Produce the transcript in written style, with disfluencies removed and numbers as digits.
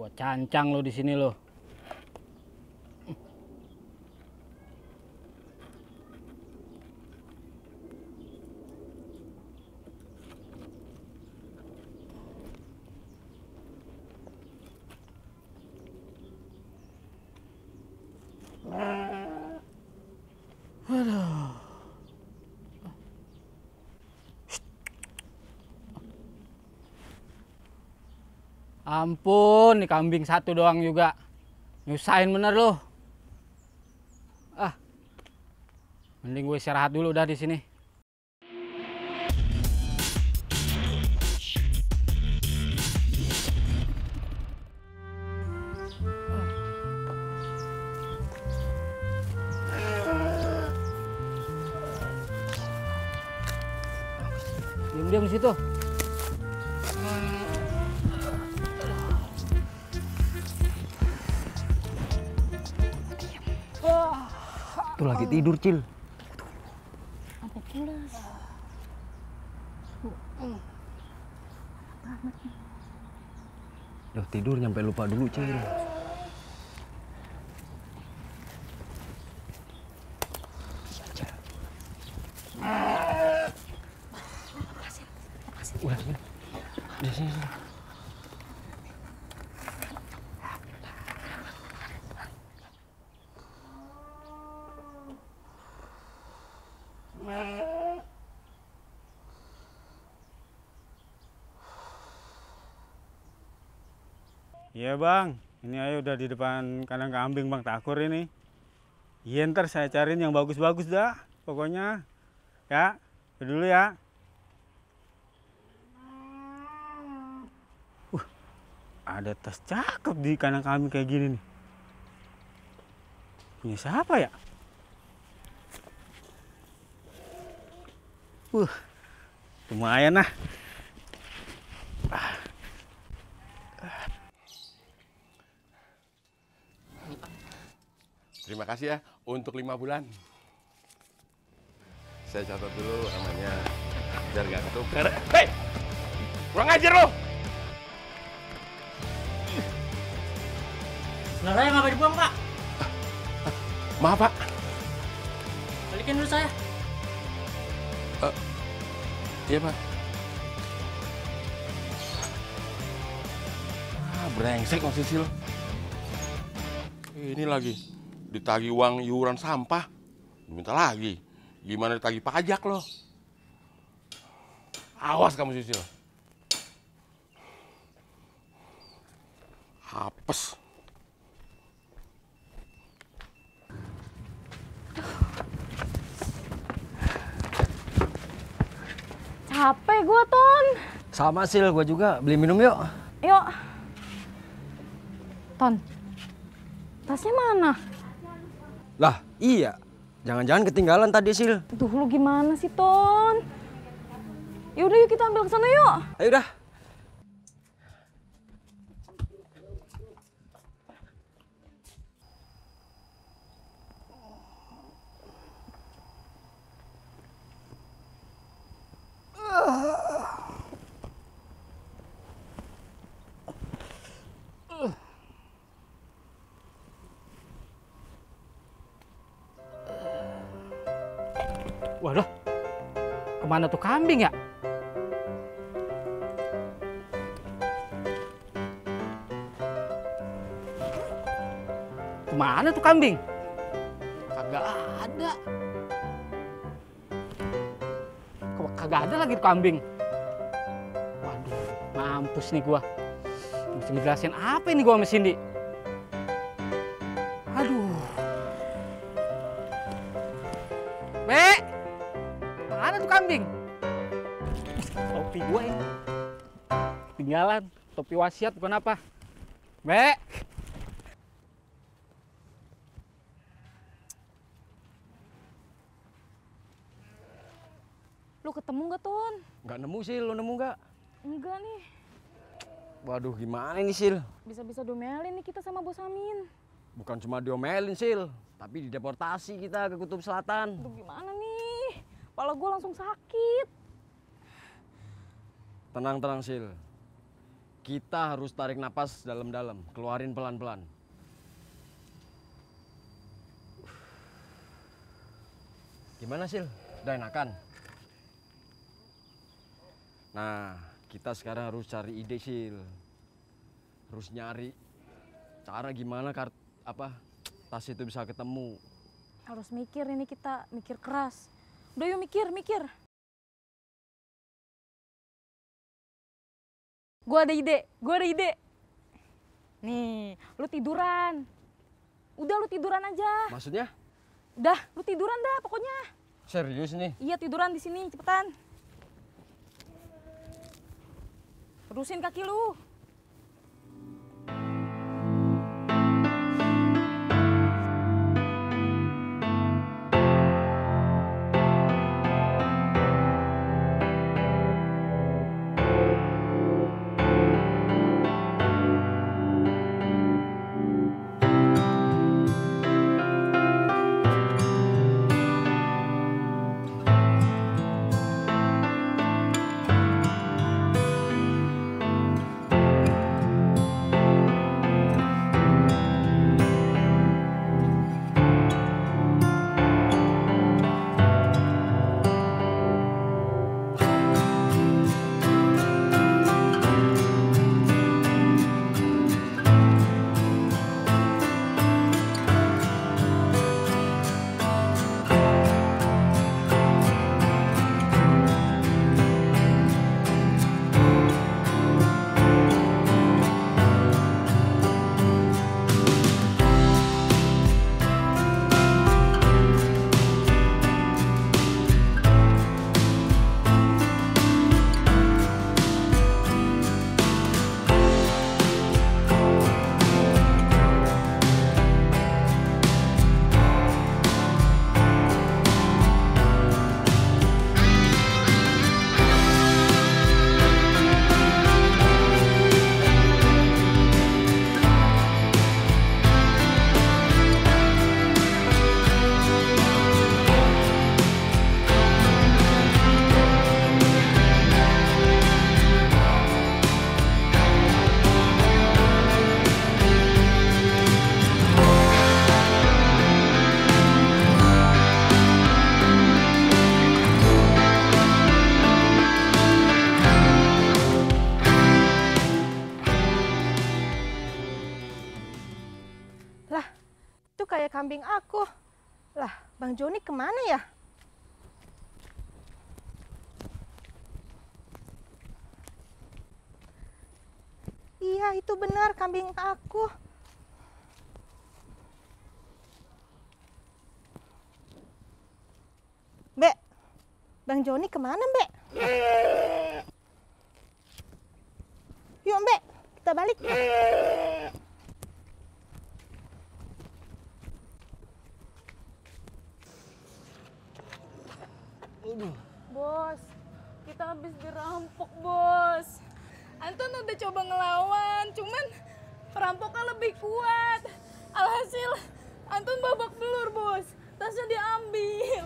Bawa cancang lo di sini lo. Aduh. Ampun, nih kambing satu doang juga. Nyusahin bener loh. Ah, mending gue istirahat dulu dah di sini. Diam-diam di situ. Tuh lagi tidur, Cil. Sampai pulas. Duh, tidur nyampe lupa dulu, Cil. Udah, sini. Di sini. Iya bang, ini ayo udah di depan kandang kambing bang Takur ini. Iya ntar saya cariin yang bagus-bagus dah, pokoknya. Ya, dulu ya. Ada tas cakep di kandang kambing kayak gini nih. Punya siapa ya? Lumayan lah. Terima kasih ya untuk 5 bulan. Saya catat dulu namanya biar nggak ketukar. Hei, kurang ajar lo! Seleranya nggak dibuang, Pak. Maaf Pak. Balikin dulu saya. Iya Pak. Brengsek Mas Sisil. Ini lagi ditagih uang iuran sampah, diminta lagi. Gimana ditagih pajak lo? Awas kamu Sisil. Hapes. Capek gue, Ton. Sama, Sil. Gua juga. Beli minum yuk. Yuk. Ton, tasnya mana? Lah, iya. Jangan-jangan ketinggalan tadi, Sil. Duh, lu gimana sih, Ton? Yaudah, yuk kita ambil ke sana yuk. Ayo dah. Waduh, kemana tuh kambing ya? Kemana tuh kambing? Kagak ada. Kagak ada lagi tuh kambing. Waduh, mampus nih gua. Mesti ngejelasin apa ini gua sama Cindy? Aduh. Be! Mana tuh kambing? Topi gue ini. Tinggalan. Topi wasiat bukan apa. Be! Lu ketemu nggak, Ton? Nggak nemu, Sil. Lu nemu nggak? Enggak nih. Waduh, gimana ini, Sil? Bisa-bisa domelin nih kita sama Bos Amin. Bukan cuma diomelin, Sil. Tapi dideportasi kita ke Kutub Selatan. Aduh, gimana nih? Kepala gue langsung sakit. Tenang, Sil. Kita harus tarik napas dalam-dalam, keluarin pelan-pelan. Gimana, Sil? Udah enakan? Nah, kita sekarang harus cari ide, Sil. Harus nyari cara gimana tas itu bisa ketemu. Harus mikir ini kita, mikir keras. Udah yuk mikir. Gua ada ide. Nih, lu tiduran. Udah lu tiduran aja. Maksudnya? Udah, lu tiduran dah pokoknya. Serius nih? Iya, tiduran di sini, cepetan. Terusin kaki lu. Kayak kambing aku. Lah, Bang Joni kemana ya? Iya, itu benar kambing aku. Mbak, Bang Joni kemana, Mbak? Yuk, Mbak, kita balik. Bos, kita habis dirampok, Bos. Anton udah coba ngelawan, cuman perampoknya lebih kuat. Alhasil, Anton babak belur, Bos. Tasnya diambil.